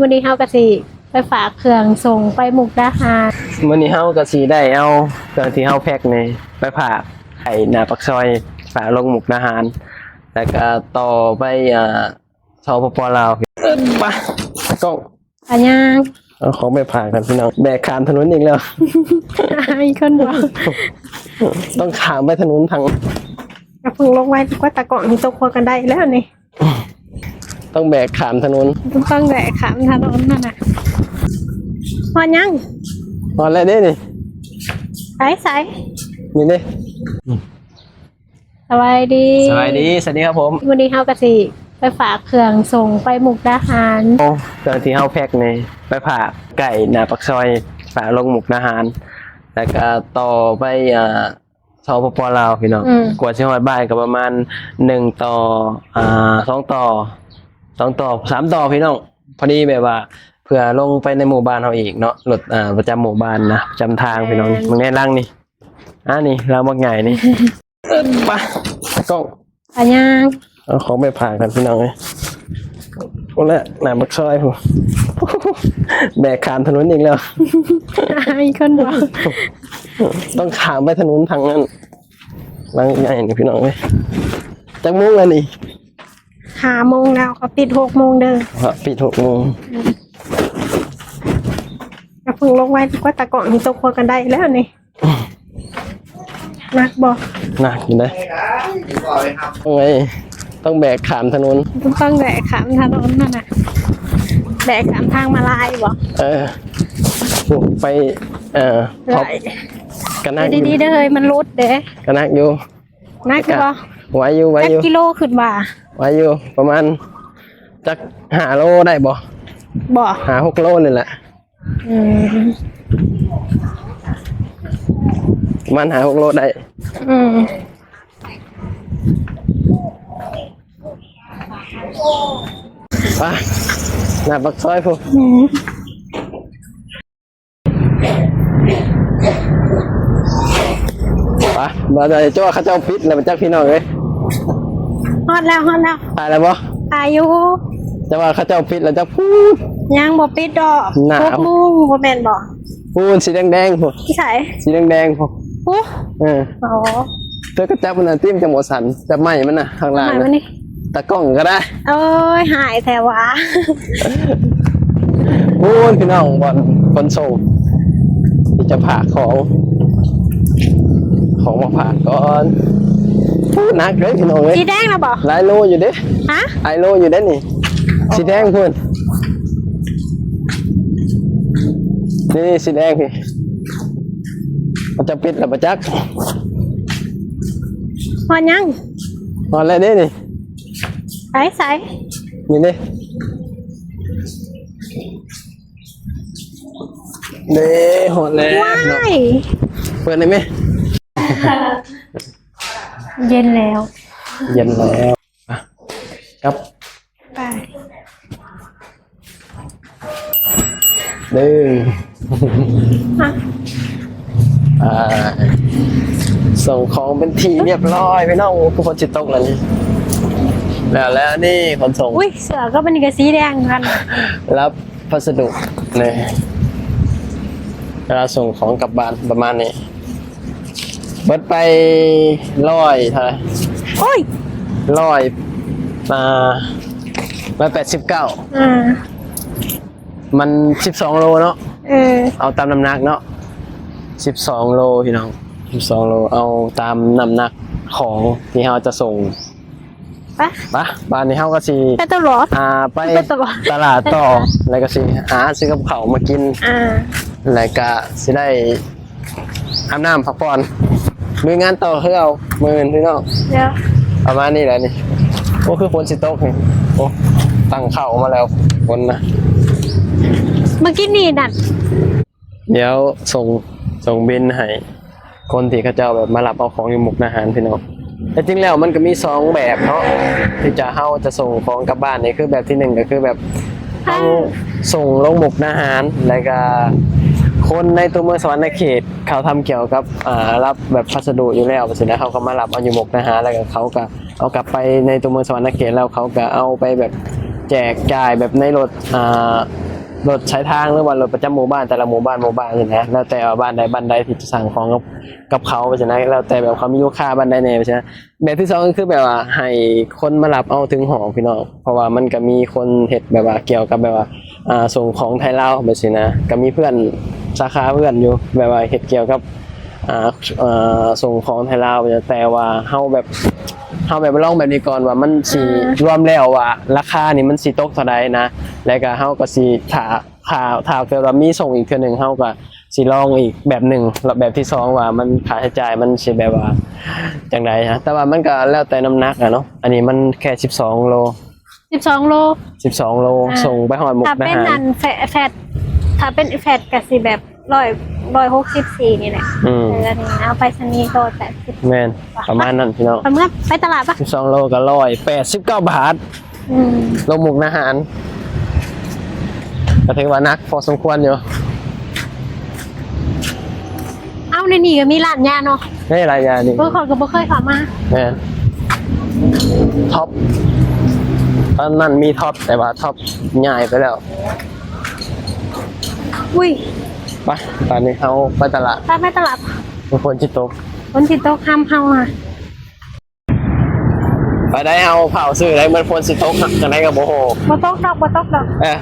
ມື້ນີ້ເຮົາກໍຊິໄປຝາກເຄື່ອງສົ່ງໄປມຸກດາຫານ. ມື້ນີ້ເຮົາກໍຊິໄດ້ເອົາເຄື່ອງທີ່ເຮົາແພັກນີ້ໄປຝາກໄອ້ໜ້າປາກຊອຍ ຝາກລົງມຸກດາຫານ ແລ້ວກໍຕໍ່ໄປ ອ່າ ສປປ ລາວ. ໄປ ກ້ອງ ອາຫຍັງ? ເອົາຂອງໄປຝາກກັນພີ່ນ້ອງ. ແບກຂ້າມຖະໜົນອີກແລ້ວ. ມີຄົນບອກ ຕ້ອງຂ້າມໄປຖະໜົນທາງ. ຢ່າເພິ່ງລົງໄວດີກວ່າ ຕາກ້ອງນີ້ຕົກຫົວກັນໄດ້ແລ້ວນີ້. ຕ້ອງແບກຂ້າມຖະໜົນ. ຕ້ອງແບກຂ້າມຖະໜົນຫັ້ນນະ. ຮອດຍັງ? ຮອດແລ້ວເດ້ນີ້. ໄປໃສ? ນີ້ເດ້. ສະບາຍດີ. ສະບາຍດີ. ສະຫວັດດີຄັບຜົມ. ມື້ນີ້ເຮົາກໍຊິໄປຝາກເຄື່ອງສົ່ງໄປມຸກດາຫານ. ເອົາເຄື່ອງທີ່ເຮົາແພັກນີ້ໄປຝາກໄກ້ໜ້າປາກຊອຍ ຝາກລົງມຸກດາຫານ ແລ້ວກໍຕໍ່ໄປ ອ່າ ສປປ ລາວ ພີ່ນ້ອງ. ອືມ ກວ່າຊິຮອດບ້ານກໍປະມານໜຶ່ງຕໍ່ ອ່າ ສອງຕໍ່ ສອງຕໍ່ ສາມຕໍ່ ພີ່ນ້ອງ. ພໍດີແບບວ່າເພື່ອລົງໄປໃນໝູ່ບ້ານເຮົາອີກເນາະ ລົດ ອ່າ ປະຈຳໝູ່ບ້ານນະ ປະຈຳທາງ ພີ່ນ້ອງ. ແມ່ນ ເບິ່ງແນ່ຫຼັງນີ້ ອ່າ ນີ້ ລາວມັກໃຫຍ່ນີ້. ໄປ ກ້ອງ ອາຫຍັງ? ເອົາຂອງໄປຝາກກັນພີ່ນ້ອງເອີຍ. ໂອ້ ແລະໜ້າປາກຊອຍພຸ້ນ ແບກຂ້າມຖະໜົນອີກແລ້ວ. ມີຄົນບອກ ຕ້ອງຂ້າມໄປຖະໜົນທາງນັ້ນ ຫຼັງໃຫຍ່ນີ້ພີ່ນ້ອງເອີຍ. ຈັກໂມງແລ້ວນີ້? ຫ້າໂມງແລ້ວ ເຂົາປິດຫົກໂມງເດີ. ເຂົາປິດຫົກໂມງ. ອືມ ຢ່າເພິ່ງລົງໄວດີກວ່າ ຕາກ້ອງນີ້ຕົກຫົວກັນໄດ້ແລ້ວນີ້. ໜັກບໍ່? ໜັກຢູ່ເດ້. ໂອ້ຍ ຕ້ອງແບກຂ້າມຖະໜົນ. ຕ້ອງແບກຂ້າມຖະໜົນຫັ້ນນະ. ແບກຂ້າມທາງມາລາຍບໍ່? ເອີ ໄປ ເອີ ໄດ້. ກໍໜັກຢູ່ ດີໆເດີ ມັນຫຼຸດເດ້. ກໍໜັກຢູ່. ໜັກຢູ່ບໍ່? ໄຫວຢູ່ ໄຫວຢູ່. ຈັກກິໂລຄິດວ່າ? ໄຫວຢູ່ ປະມານຈັກຫ້າໂລໄດ້ບໍ່? ບໍ່ ຫ້າຫົກໂລນີ້ແຫຼະ. ອືມ ປະມານຫ້າຫົກໂລໄດ້. ອືມ ໄປ ໜ້າປາກຊອຍພຸ້ນ. ອືມ ໄປ ບໍ່ໄດ້ ເຈົ້າວ່າເຂົາເຈົ້າປິດແລ້ວ ຈັກພີ່ນ້ອງເອີຍ. ຮອດແລ້ວ ຮອດແລ້ວ. ຖ່າຍແລ້ວບໍ່? ຖ່າຍຢູ່. ເຈົ້າວ່າເຂົາເຈົ້າປິດແລ້ວ ຈັກພຸ້ນ. ຍັງບໍ່ປິດດອກ. ໜ້າ ຫົກໂມງບໍ່ແມ່ນບໍ່? ພຸ້ນ ສີແດງໆພຸ້ນ. ທີ່ໃສ? ສີແດງໆພຸ້ນ. ໂອ້ ເອີ ອໍ ເທື່ອກໍຈັບມັນນະ ຕິມນຈະບໍ່ສັ່ນ. ຈັບໄມ້ມັນນະ ຂ້າງລ່າງ ຈັບໄມ້ມັນນີ້ ຕາກ້ອງກໍໄດ້. ໂອ້ຍ ຮ້າຍແທ້ຫວາ. ພຸ້ນ ພີ່ນ້ອງ ບ່ອນຂົນສົ່ງ ທີ່ຈະຝາກຂອງ ຂອງມາຝາກກ່ອນ. ໂອ້ ໜັກເດ້ພີ່ນ້ອງເອີຍ. ສີແດງນະບໍ່? ຫຼາຍໂລຢູ່ເດ້. ຮະ? ຫຼາຍໂລຢູ່ເດ້ນີ້. ອໍ ສີແດງພຸ້ນ. ນີ້ ສີແດງພີ້. ເຂົາເຈົ້າປິດແລ້ວບໍ່ຈັກ. ຮອດຍັງ? ຮອດແລ້ວເດ້ນີ້. ໄປໃສ? ນີ້ເດ້. ເດ້ ຮອດແລ້ວເນາະ. ວ້າຍ ເປີດໄດ້ໄໝ? ເຢັນແລ້ວ ເຢັນແລ້ວ. ອ່ະ ກັບ ໄປ ເດີ. ຮະ? ອ່າ ສົ່ງຂອງເປັນທີ່ຮຽບຮ້ອຍພີ່ນ້ອງ. ໂອ້ ຝົນຊິຕົກແລ້ວນີ້. ແລ້ວ ແລ້ວນີ້ຂົນສົ່ງ. ອຸ້ຍ ເສື້ອກັບອັນນີ້ກໍສີແດງກັນ. ຮັບພັດສະດຸນີ້ ເວລາສົ່ງຂອງກັບບ້ານປະມານນີ້. ເບິດໄປຮ້ອຍເທົ່າໃດ? ໂອ້ຍ ຮ້ອຍ ອ່າ ຮ້ອຍແປດສິບເກົ້າ. ອ່າ ມັນສິບສອງໂລເນາະ. ເອີ ເອົາຕາມນ້ຳໜັກເນາະ ສິບສອງໂລພີ່ນ້ອງ ສິບສອງໂລ. ເອົາຕາມນ້ຳໜັກຂອງທີ່ເຮົາຈະສົ່ງ. ໄປ ໄປ ບາດນີ້ເຮົາກໍຊິໄປຕະຫຼອດ ອ່າ ໄປ ໄປຕະຫຼອດ ຕະຫຼາດຕໍ່ ແລ້ວກໍຊິຫາຊື້ກັບເຂົ້າມາກິນ ອ່າ ແລ້ວກໍຊິໄດ້ອາບນ້ຳພັກຜ່ອນ ລຸຍງານຕໍ່ຄືເກົ່າມື້ອື່ນພີ່ນ້ອງ. ເອີ ປະມານນີ້ແຫຼະນີ້. ໂອ້ ຄືຝົນຊິຕົກນີ້. ໂອ້ ຕັ້ງເຂົ້າມາແລ້ວຝົນນະ. ເມື່ອກີ້ນີ້ນັ້ນ ດຽວສົ່ງ ສົ່ງບິນໃຫ້ຄົນທີ່ເຂົາເຈົ້າແບບມາຮັບເອົາຂອງຢູ່ມຸກດາຫານພີ່ນ້ອງ. ແຕ່ຈິງແລ້ວມັນກໍມີສອງແບບເນາະ ທີ່ຈະ ເຮົາຈະສົ່ງຂອງກັບບ້ານນີ້. ຄືແບບທີໜຶ່ງກໍຄືແບບເຮົາ ອ່າ ສົ່ງລົງມຸກດາຫານ ແລ້ວກໍຄົນໃນຕົວເມືອງສະຫວັນນະເຂດ ເຂົາທຳກ່ຽວກັບ ອ່າ ຮັບແບບພັດສະດຸຢູ່ແລ້ວຊີ້ນະ ເຂົາກໍມາຮັບເອົາຢູ່ມຸກດາຫານ ແລ້ວກໍເຂົາກໍ ເອົາກັບໄປໃນຕົວເມືອງສະຫວັນນະເຂດແລ້ວ ເຂົາກໍເອົາໄປແບບແຈກຈ່າຍແບບໃນລົດ ອ່າ ລົດສາຍທາງ ຫຼືວ່າລົດປະຈຳໝູ່ບ້ານ ແຕ່ລະໝູ່ບ້ານ ໝູ່ບ້ານຊີ້ນະ ແລ້ວແຕ່ວ່າບ້ານໃດບ້ານໃດທີ່ຈະສັ່ງຂອງກັບ ກັບເຂົາໄປຊີ້ນະ ແລ້ວແຕ່ແບບເຂົາມີລູກຄ້າບ້ານໃດແດ່ໄປຊີ້ນະ. ແບບທີສອງກໍຄືແບບວ່າໃຫ້ຄົນມາຮັບເອົາເຖິງຫ້ອງພີ່ນ້ອງ ເພາະວ່າມັນກໍມີຄົນເຮັດແບບວ່າກ່ຽວກັບແບບວ່າ ອ່າ ສົ່ງຂອງໄທລາວແບບຊີ້ນະ ກໍມີເພື່ອນ ສາຂາເພື່ອນຢູ່ ແບບວ່າເຮັດກ່ຽວກັບ ອ່າ ເອີ່ ສົ່ງຂອງໃຫ້ລາວ ແຕ່ວ່າເຮົາແບບ ເຮົາແບບລອງແບບນີ້ກ່ອນວ່າມັນຊິ ອ່າ ລວມແລ້ວວ່າລາຄານີ້ມັນຊິຕົກເທົ່າໃດນະ ແລ້ວກໍເຮົາກໍຊິຖ້າ ຖ້າ ຖ້າເກີດວ່າມີສົ່ງອີກເທື່ອໜຶ່ງ ເຮົາກໍຊິລອງອີກແບບໜຶ່ງ ແລ້ວແບບທີສອງວ່າມັນຄ່າໃຊ້ຈ່າຍມັນຊິແບບວ່າຈັ່ງໃດນະ ແຕ່ວ່າມັນກໍແລ້ວແຕ່ນ້ຳໜັກນະເນາະ. ອັນນີ້ມັນແຄ່ສິບສອງໂລ ສິບສອງໂລ ສິບສອງໂລ ອ່າ ສົ່ງໄປຮອດມຸກດາຫານ. ຖ້າເປັນອັນແຟດ ແຟດ ຖ້າເປັນແຟດກໍຊິແບບຮ້ອຍ ຮ້ອຍຫົກສິບສີ່ນີ້ແຫຼະ. ອືມ ເອີ ອັນນີ້ເອົາໄປສະນີໂລແປດສິບ. ແມ່ນ ປະມານນັ້ນພີ່ນ້ອງ. ໄປເມືອ ໄປຕະຫຼາດປະ? ສິບສອງໂລກໍຮ້ອຍແປດສິບເກົ້າບາດ. ອືມ ລົງມຸກດາຫານ ກໍຖືວ່າໜັກພໍສົມຄວນຢູ່. ເອົ້າ ໃນນີ້ກໍມີຮ້ານຢາເນາະ. ໃນຮ້ານຢານີ້ ເອີ ຂ້ອຍກໍບໍ່ເຄີຍເຂົ້າມາ. ແມ່ນ ທັອບ ຕອນນັ້ນມີທັອບ ແຕ່ວ່າທັອບຍ້າຍໄປແລ້ວ. ອຸ້ຍ ໄປ ຕອນນີ້ເຮົາໄປຕະຫຼາດ. ໄປ ໄປຕະຫຼາດ. ຝົນຊິຕົກ ຝົນຊິຕົກຫ້າມເຮົາຫະ. ໄປໄດ້ ເຮົາຟ້າວຊື້ໄດ້ ມັນຝົນຊິຕົກຈັ່ງໃດກໍບໍ່ຮູ້. ບໍ່ຕົກດອກ ບໍ່ຕົກດອກ. ເອີ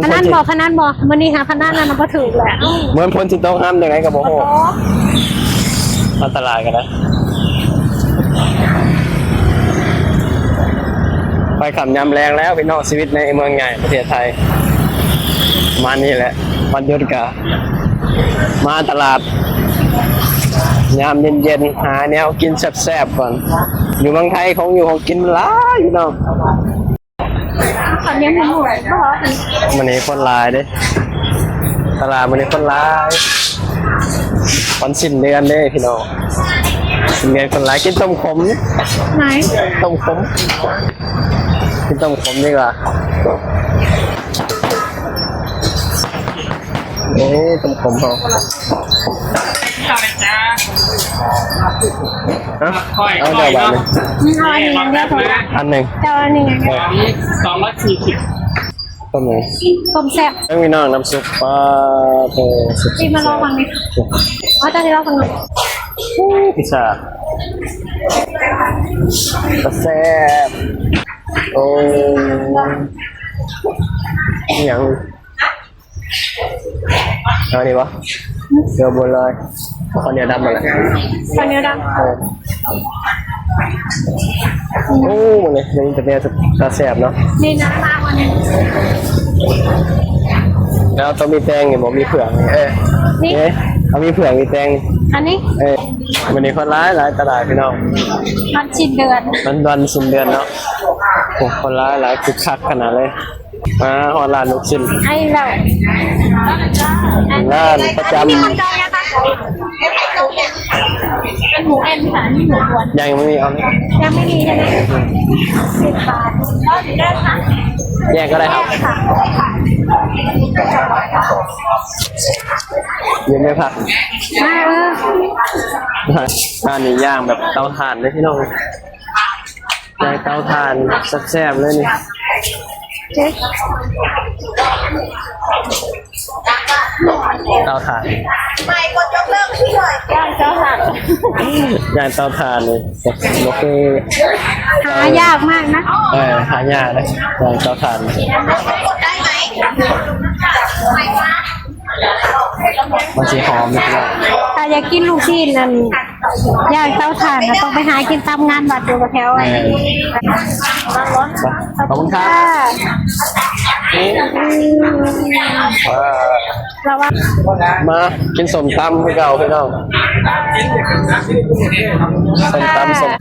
ພະນັນບໍ່ ພະນັນບໍ່ ມື້ນີ້ຫາພະນັນນັ້ນບໍ່ຖືກແຫຼະ. ມັນຝົນຊິຕົກຫ້າມຈັ່ງໃດກໍບໍ່ຮູ້. ບໍ່ຕົກ ອັນຕະລາຍກໍໄດ້. ໄປຄ່ຳຍາມແລງແລ້ວພີ່ນ້ອງ ຊີວິດໃນເມືອງໃຫຍ່ປະເທດໄທ ປະມານນີ້ແຫຼະ. ວັນຢຸດກະມາຕະຫຼາດຍາມເຢັນໆ ຫາແນວກິນແຊບໆກ່ອນ. ຢູ່ເມືອງໄທຂອງຢູ່ຂອງກິນມັນຫຼາຍພີ່ນ້ອງ. ຂ້າວໜຽວໝູ ໝູບໍ່ ມື້ນີ້ຄົນຫຼາຍເດ້ ຕະຫຼາດມື້ນີ້ຄົນຫຼາຍ. ວັນສິ້ນເດືອນເດ້ພີ່ນ້ອງ ສິ້ນເດືອນຄົນຫຼາຍ. ກິນຕົ້ມຂົມ ໄໝ? ຕົ້ມຂົມ ກິນຕົ້ມຂົມດີກວ່າ. ເອີ ຕົ້ມຂົມເຮົາ ຮະ? ເອົາດຽວບາດນີ້ ເອົາອັນນີ້ຢ່າງດຽວ ອັນໜຶ່ງ ເຈົ້າອັນນີ້ຢ່າງດຽວ. ສອງຮ້ອຍສີ່ສິບ ຕົ້ມຫຍັງ? ຕົ້ມແຊບ. ເບິ່ງພີ່ນ້ອງ ນ້ຳຊຸບ ປາໂທ ຊິມາລອງເບິ່ງນີ້. ເອົາ ເຈົ້າຊິລອງເບິ່ງ. ໂອ້ ພິຊຊາ ແຊບ. ໂອ້ ອີ່ຫຍັງ? ເອົານີ້ບໍ່? ເກືອບບໍ່ລອຍ ເອົາເຂົ້າໜຽວດຳມາແຫຼະ. ເຂົ້າໜຽວດຳ. ເອີ ໂອ້ ມື້ນີ້ເປັນຕາແຊບເນາະ. ນີ້ນະ ມາວັນນີ້ ແລ້ວຕ້ອງມີແປ້ງນີ້ບໍ່? ມີເຜືອກນີ້ ເອີ ນີ້ ເອີ ເອົາມີເຜືອກ ມີແປ້ງນີ້ ອັນນີ້ ເອີ. ມື້ນີ້ຄົນຫຼາຍໆ ຕະຫຼາດພີ່ນ້ອງ ວັນສິ້ນເດືອນ ວັນ ວັນສິ້ນເດືອນເນາະ. ໂອ້ ຄົນຫຼາຍໆ ຄຶກຄັກຂະໜາດເລີຍ. ມາຮອດຮ້ານລູກຊິ້ນ ໃຫ້ແລ້ວ ຮ້ານປະຈຳ. ອັນນີ້ມັນຈອງຍັງຄະ? ເປັນໝູແອນ ອັນນີ້ໝູລ້ວນ. ຍັງບໍ່ມີ ເອົາ ຍັງບໍ່ມີໃຊ່ໄໝ? ສິບບາດ. ແຍກກໍໄດ້ຄັບ. ເຢັນໄດ້ພັກ. ມາ ເອີ ຮ້ານນີ້ຍ່າງແບບເຕົາຖ່ານເດ້ພີ່ນ້ອງ. ໃນເຕົາຖ່ານແຊບໆເລີຍນີ້ ເຕົາຖ່ານ ຍ່າງເຕົາຖ່ານ ຍ່າງເຕົາຖ່ານນີ້ ບໍ່ຄື ຫາຍາກມາກນະ. ເອີ ຫາຍາກເດ້ ຍ່າງເຕົາຖ່ານ. ມັນຊິຫອມຢູ່. ຖ້າຢາກກິນລູກຊີ້ນນັ້ນ ຍ່າງເຕົາຖ່ານນະ ຕ້ອງໄປຫາກິນຕາມງານວັດຢູ່ແຖວອັນນີ້. ແມ່ນ ຂອບຄຸນຄ່ະ. ລະວັງ ມາກິນສົ້ມຕຳຄືເກົ່າພີ່ນ້ອງ. ສົ້ມຕຳ ສົ້ມ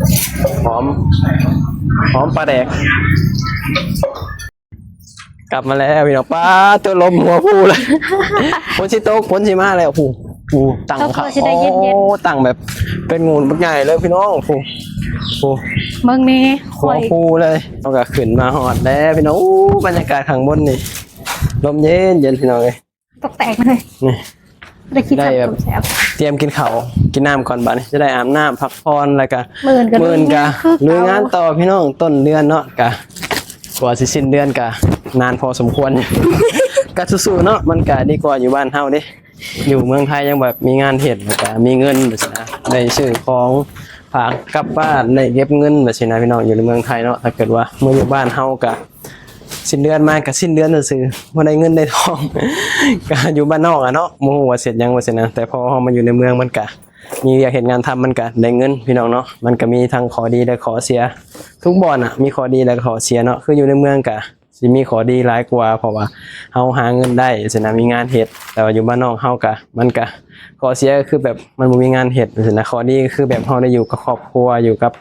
ຫອມ ຫອມປາແດກ. ກັບມາແລ້ວພີ່ນ້ອງ. ປາໂຕ ລົມຫົວພູເລີຍ ຝົນຊິຕົກ ຝົນຊິມາແລ້ວ. ພູ ພູ ຕັ້ງ ໂອ້ ຕັ້ງແບບເປັນງູນບັກໃຫຍ່ເລີຍພີ່ນ້ອງ. ພູ ພູ ເບິ່ງແດ່ ຫົວພູເລີຍ. ເຮົາກໍຂຶ້ນມາຮອດແລ້ວພີ່ນ້ອງ. ໂອ້ ບັນຍາກາດຂ້າງບົນນີ້ ລົມເຢັນໆ ພີ່ນ້ອງເອີຍ. ຕົກແຕກມາເລີຍ ນີ້ ໄດ້ກິນ ໄດ້ແບບ ແຊບ ຕຽມກິນເຂົ້າກິນນ້ຳກ່ອນ. ບາດນີ້ຈະໄດ້ອາບນ້ຳພັກຜ່ອນ ແລ້ວກະມື້ອື່ນກະ ມື້ອື່ນກະລຸຍງານຄືເກົ່າ ລຸຍງານຕໍ່ພີ່ນ້ອງ. ຕົ້ນເດືອນເນາະ ກະກວ່າຊິສິ້ນເດືອນກະນານພໍສົມຄວນ. ກໍສູ້ໆເນາະ ມັນກໍດີກວ່າຢູ່ບ້ານເຮົາເດ້. ຢູ່ເມືອງໄທຍັງແບບມີງານເຮັດ ແລ້ວກໍມີເງິນແບບຊີ້ນະ ໄດ້ຊື້ຂອງຝາກກັບບ້ານ ໄດ້ເກັບເງິນແບບຊີ້ນະ ພີ່ນ້ອງ. ຢູ່ໃນເມືອງໄທເນາະ ຖ້າເກີດວ່າມາຢູ່ບ້ານເຮົາກໍສິ້ນເດືອນມາກໍສິ້ນເດືອນຊື່ໆ ບໍ່ໄດ້ເງິນໄດ້ທອງ ກໍຢູ່ບ້ານນອກອະເນາະ ບໍ່ຮູ້ວ່າເຮັດຫຍັງແບບຊີ້ນະ. ແຕ່ພໍເຮົາມາຢູ່ໃນເມືອງ ມັນກໍມີວຽກເຮັດງານທຳ ມັນກໍໄດ້ເງິນ ພີ່ນ້ອງເນາະ. ມັນກໍມີທັງຂໍ້ດີ ແລະ ຂໍ້ເສຍ ທຸກບ່ອນນະ ມີຂໍ້ດີ ແລະ ຂໍ້ເສຍເນາະ. ຄືຢູ່ໃນເມືອງກໍ ຊິມີຂໍ້ດີຫຼາຍກວ່າ ເພາະວ່າເຮົາຫາເງິນໄດ້ຊີ້ນະ ມີງານເຮັດ. ແຕ່ວ່າຢູ່ບ້ານນອກເຮົາກະ ມັນກະ ຂໍ້ເສຍກໍຄືແບບມັນບໍ່ມີງານເຮັດຊີ້ນະ. ຂໍ້ດີກໍຄືແບບເຮົາໄດ້ຢູ່ກັບຄອບຄົວ ຢູ່ກັບ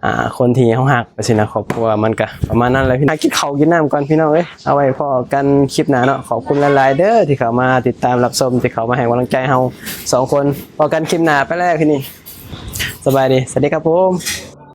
ອ່າ ຄົນທີ່ເຮົາຮັກຊີ້ນະ. ຄອບຄົວມັນກະປະມານນັ້ນແຫຼະ. ຫາກິນເຂົ້າກິນນ້ຳກ່ອນພີ່ນ້ອງເອີຍ ເອົາໄວ້ພໍ້ກັນຄລິບໜ້າເນາະ. ຂອບຄຸນຫຼາຍໆເດີທີ່ເຂົ້າມາຕິດຕາມຮັບຊົມ ທີ່ເຂົ້າມາໃຫ້ກຳລັງໃຈເຮົາສອງຄົນ. ພໍ້ກັນຄລິບໜ້າ ໄປແລ້ວ ສະບາຍດີ ສະຫວັດດີຄັບຜົມ.